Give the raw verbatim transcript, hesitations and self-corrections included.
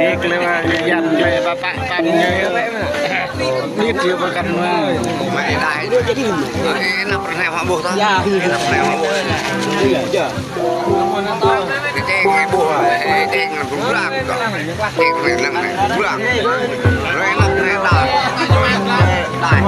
Hik lơ, yan lơ, ta tak tan ñu. Nit ñu pơkăn mơ̆. Mă ih đai. Ih, năp rơnai mă ƀuh ta. Ih, năp rơnai mă ƀuh. Ih, čê kơ ƀuh, ih, čê ngăn kơ blang ta. Čê kơ lăng anai, blang. Rơnai năp rơnai đai. Đai.